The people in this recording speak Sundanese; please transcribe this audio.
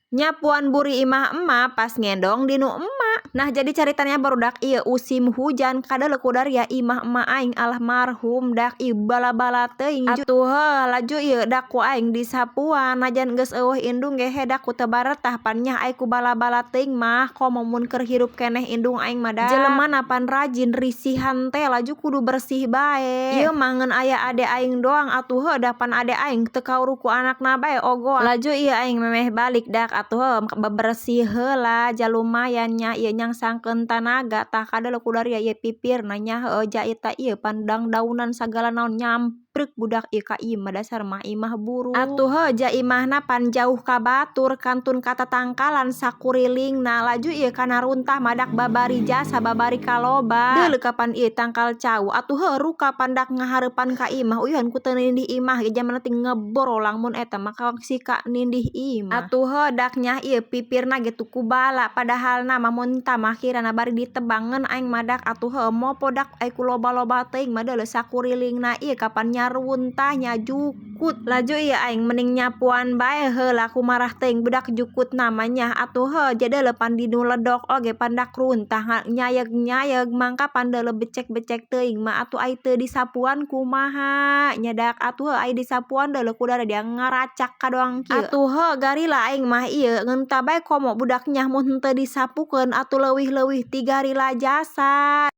Nyapuan buri imah emak pas ngendong dinu emak. Nah, jadi caritanya, barudak, ieu usim hujan kadeuleu ku daria imah emak aing almarhum dak ieu bala-bala teuing. Atuh heuh, laju ieu dak ku aing disapuan najan geus eueuh indung ge dak ku teu baretah pan nyah ai ku bala-bala teuing mah, komo mun keur hirup keneh indung aing mah dak. Jelema pan rajin risihan teh, laju kudu bersih bae. Ieu mah ngeun aya ade aing doang, atuh heuh da pan ade aing teu kauruh ku anakna bae ogoan. Laju ieu aing memeh balik dak atuh heuh bebersih heula, ja lumayan nya ieu nyangsangkeun tanaga. Tah, kadeuleu ku daria ieu pipirna nya, heueuh ja eta ieu pandang daunan sagala naon nyamprek budak ieu ka imah, dasar mah imah buruk. Atuh heuh, ja imahna pan jauh ka batur, kantun ka tatangkalan sakurilingna. Laju ieu kana runtah madak babari jasa babari kaloba. Deuleu kapan ieu tangkal cau, atuh heuh ruka pandak ngahareupan ka imah, uyuhan ku teu nindih imah ge jamana teh ngeborolang mun eta mah kawangsi ka nindih imah. Atuh heuh dak nyah ieu pipirna ge ku bala, padahalna mah mun tah mah kirana bari ditebang, ngeun aing madak atuh heuh mopo dak ai ku loba-loba teuing mah. Deuleu sakurilingna ieu kapan nyaruntah nya jukut. Laju ieu aing mending nyapuan bae heula, kumarah teuing budak jukut namanya. Atuh heuh, ja deuleu pan dinu ledok oge pandak runtah nyayeg-nyayeg, mangka pan deuleu becek-becek teuing mah. Atuh ai teu disapuan kumaha nya dak? Atuh heuh, ai disapuan deuleu ku dia ngaracak kadoang kieu. Atuh heuh, garila aing mah ieu ngeun tah bae, komo budak nyah mun henteu disapukeun atuh leuwih-leuwih ti garila jasa.